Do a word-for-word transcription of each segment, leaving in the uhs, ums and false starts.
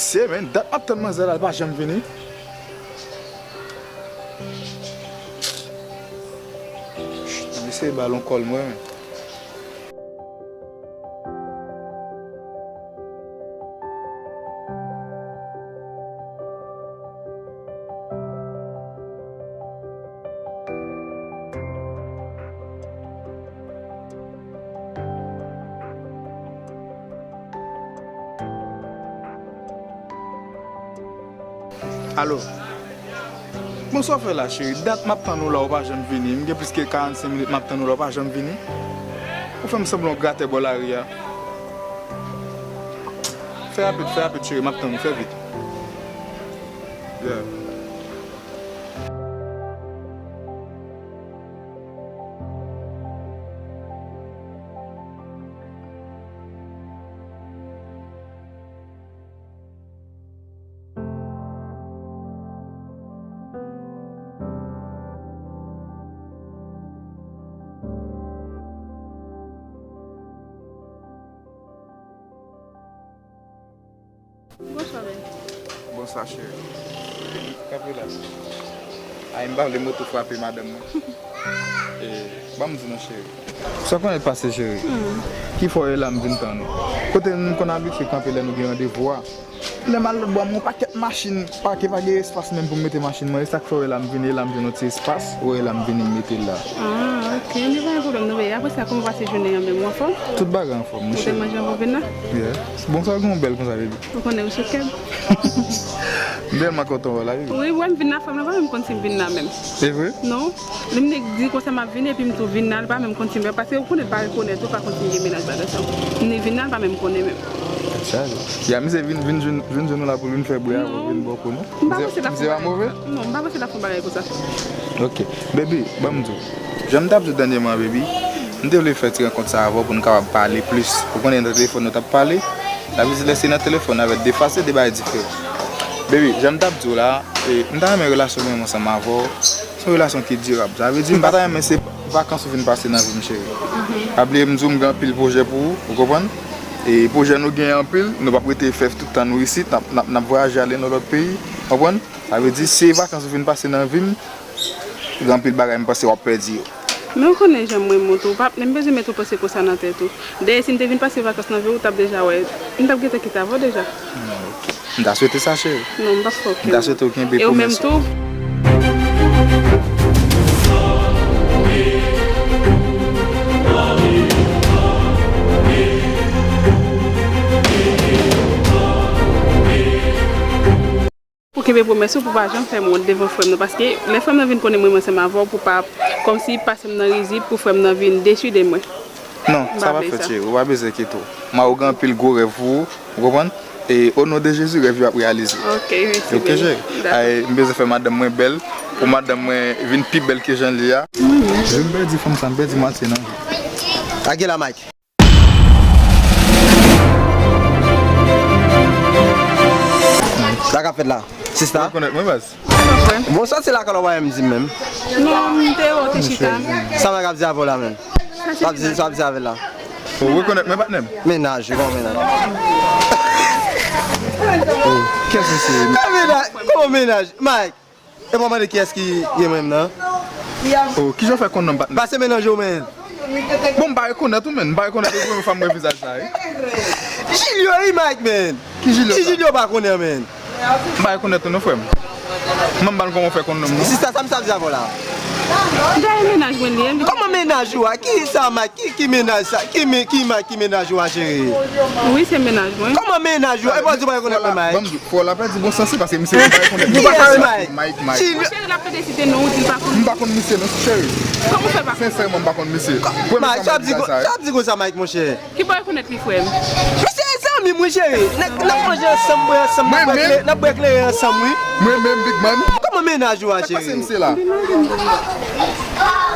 Se, men, dat m ap tann manzè la, l pa janm vini. Chut, m eseye ba l yon kòl mwen. Alo. Bon, sa w fè la, cheri? Dat m ap tann ou la, ou pa janm vini. M gen plis ke karannsenk minit m ap tann ou la, ou pa janm vini. Ou fè m sanble yon gratè bò lari a. Fè rapid, fè rapid, cheri, m ap tann ou, fè vit. Yeah. Bonswa, bèl. Bonswa, cheri. Kanpe la. Ay, m pa vle moto frape madanm mwen. E, ban m di nou, cheri. Sa w konnen k pase, cheri? Ki fè w ye la m vin tann ou? Kote n konn abitye kanpe lè nou gen randevou a? Lè m al lòt bò a, m wè yon pakèt machin pake, pa gen espas menm pou m mete machin mwen. E sa k fè w ye la m vin, ye la m jwenn yon ti espas, ou wè ye la m vini m mete l la. Ah, ok. Men pa gen pwoblèm, non, bebe. Apre sa, kòman w pase jounen an menm? Ou anfòm? Tout bagay anfòm, monchè. Ou te manje anvan w vin la? Yeah. Bon, sa w gen w bèl konsa, bebe. Ou konnen ou sou kè m. M tèlman kontan wè w la, bebe. Wi, wè m vin la, fanm nan pa menm konn si m vin la menm. E vre? Non. Li m nek di konsa m ap vini epi m tou vin la, li pa menm konn si m vin, paske ou konnen l pa rekonèt ou, pa konn si m gen mennaj bagay sa. M nek vin la, li pa menm konnen menm. Tèt chaje. Ya, misye vin, vin jwenn, vin jwenn ou la pou l vin fè bri avè w, vin ba w kou, non? M pa panse l ap fè yon bagay konsa. Non, m pa panse l ap fè yon bagay konsa. Ok. Baby, ban m di w. Jan m t ap di w dènyèman, baby, m te vle fè ti rankont sa avè w pou n kapab pale plis. Ou konnen nan telefòn nou t ap pale, sa vle di lè se nan telefòn avèk de fas se de bagay diferan. Baby, jan m t ap di w la, e, m ta renmen relasyon mwen menm ansanm avè w, se yon relasyon ki dirab. Sa vle di m pa ta renmen se vakans ou vin pase nan vi m, cheri. Pa bliye m di w m gen anpil pwojè pou ou, ou konprann? E pwojè nou genyen anpil, nou p ap rete fè tout tan nou isit, n ap, n ap, n ap vwayaje ale nan lòt peyi, konprann? Sa vle di, si se vakans ou vin pase nan vi m, gen anpil bagay m panse w ap pèdi yo. Men ou konnen jan m renmen w tou, ou p ap menm bezwen mete yon panse konsa nan tèt ou. Dayè, si m te vin pase vakans nan vi w, ou t ap deja wè, m t ap gentan kite avè w deja. Hmm, ok. M ta swete sa, cheri. Non, m p ap fè okenn. M ta swete w kenbe pwomès ou. E ou menm tou? Pou kenbe pwomès ou, pou pa janm fè m wont devan frè m nan, paske lè frè m nan vin konnen m renmen ansanm avè w, pou pa, kòmsi pase m nan rizib, pou frè m nan vin desi de mwen. Non, sa p ap fèt, cheri. Ou pa bezwen enkyete w. M wè w gen anpil gwo rèv pou ou, ou konprann? E, o non de Jezi, rèv yo ap reyalize. Ok, mèsi, bebe. Ok, cheri. Dakò. Ay, m bezwen fè madanm mwen bèl, pou madanm mwen vin pi bèl ke jan l ye a. Je m pèdi fanm sa, m pèdi mwatye nan vi. Ake la, Mike. Sa k ap fèt la? Sista? Ou rekonèt mwen, baz? Bon, sa se lakòl ou pa menm di m menm. Non, m te wè w te chita. Sa m ap di avè w la menm? Sa se mennaj mwen. Sa ap di avè l la? Ou rekonèt mwen, patnè m? Mennaj, ou pa mennaj. Kèt se se. Kòman mennaj? Kòman mennaj? Mike. E pa mande kiyès ki ye menm nan? Oh, kijan w fè konn non m, patnè? Pase mennaj ou, men. Bon, m pa rekonèt ou, men. M pa rekonèt ou, premye fwa m wè vizaj sa, wi. Jilyo, wi, Mike, men. Ki Jilyo sa? Ki Jilyo pa konnen, men? M pa rekonèt ou, non, frè m. Manman m kòman w fè konn non m, non? Sista, sa m sa di avè w la? Dayè mennaj mwen li ye, li. Kòman mennaj ou a? Ki sa, Mike? Ki, ki mennaj sa? Ki me-, ki Mike, ki mennaj ou a, cheri? Wi, se mennaj mwen. Kòman mennaj ou a? E pa di w pa rekonèt mwen, Mike? Fò l ap pèdi bon sans li, paske misye pa rekonèt li. Kiyès, Mike? Mike, Mike. Monchè, l ap tande si se non ou di l pa konn. M pa konn misye non, cheri. Kòman w fè pa konn? Sensèman, m pa konn misye. Mike, sa ap di konsa, Mike, monchè. Ki pa rekonèt li, frè m? Misye e zanmi m, wi, cheri. N ap, n ap manje ansanm, bwè ansanm, n ap bwè kleren ansanm, wi. Mwen menm, Big Man. Kòman mennaj ou a, cheri? Sa k pase misye la?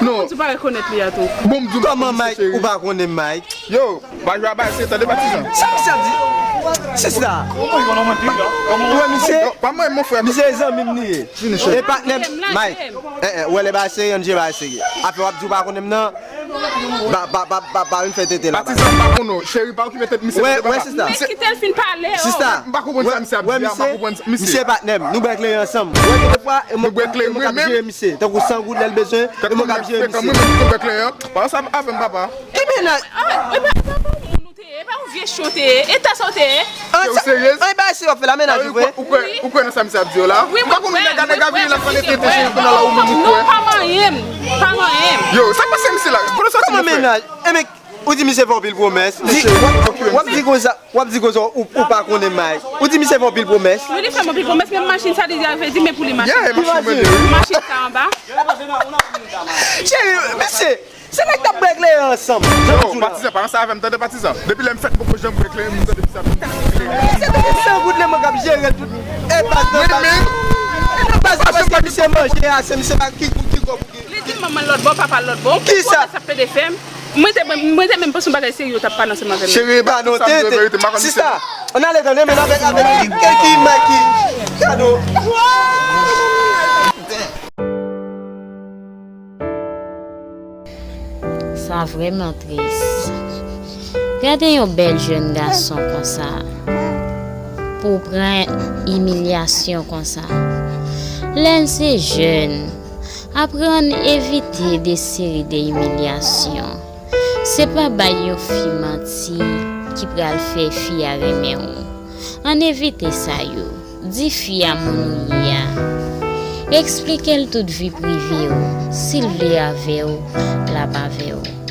Non. Ou pa rekonèt li a tou. Bon, m di w. Kòman, Mike, ou pa konnen Mike? Yo, pa jwe a bay, se tande patizan. Sa misye ap di? Sista. Ou wè misye? Non, pa mwen, mon frè. Misye e zanmi m li ye. Fini, cheri. E patnè m, Mike. Eh, eh, ou wè lè bagay serye, ann jwe bagay serye. Afè w ap di w pa konnen m nan. Ba, ba, ba, ba, ba, vin fè tete la, ba. Patizan, m pa konn non. Cheri, pa okipe tèt misye. Wè, wè, sista. Kite l fin pale, oh. Sista. M pa konprann sa misye ap di a, m pa konprann sa. Misye, misye patnè m. Nou bwè kleren ansanm. Wè, gen de fwa, e mwen k ap jere misye. Tankou san goud lè l bezwen, e mwen k ap jere misye. Mwen menm ki bwè kleren an. Pale sa avè m, papa. Ki mennaj? Ah, e pa, e pa bon moun ou te ye, e pa yon vye chen w te ye. E ta sa w te ye. An, sa, an, e bagay serye w ap fè la, mennaj ou vre? Ou kwè, ou kwè nan sa misye ap di yo la? Wi, m pa konn nèg a nèg a vini la, fè tete chen pou nan la ou menm ou kwè. Non, pa manyen m. Pa manyen m. Yo, sa k pase misye la? Kote w soti, mon frè? Kòman mennaj? E men, ou di misye fè anpil pwomès. Di, w ap di konsa, w ap di konsa, ou, ou pa konnen may. Ou di misye fè anpil pwomès. Wi, li fè m anpil pwomès, men machin sa li di a vle di men pou li machin. Yeah, e machin mwen li, wi. Machin sa anba. Cheri, mesye, se nèg k ap bwè kleren ansanm. Yo, patizan, pa nan sa avè m, tande patizan. Depi lè m fèt, m poko janm bwè kleren, m tande misye ap bwè kleren. Se te san goud lè mwen k ap jere l tout. E baz nan baz. E nan baz, paske misye manje ase, misye pa ki, ki kòb ou gen. Li di manman l lòt bò, papa l lòt bò. Kisa? Sa pede fè m. Mwen te, mwen te menm panse yon bagay serye yo t ap pale ansanm avè m. Cheri, ba non, tete. Sista, ann ale tande, men avèk, avèk ki, ki, ki, ki, kado. Sa vrèman tris. Gade yon bèl jèn gason konsa pou pran imilyasyon konsa. Lè n se jèn, aprann evite de seri de imilyasyon. Se pa bay yon fi manti ki pral fè fi a renmen w. Ann evite sa yo. Di fi a moun ou ye a. Eksplike l tout vi prive w. Si l vle avè w, l ap avè w.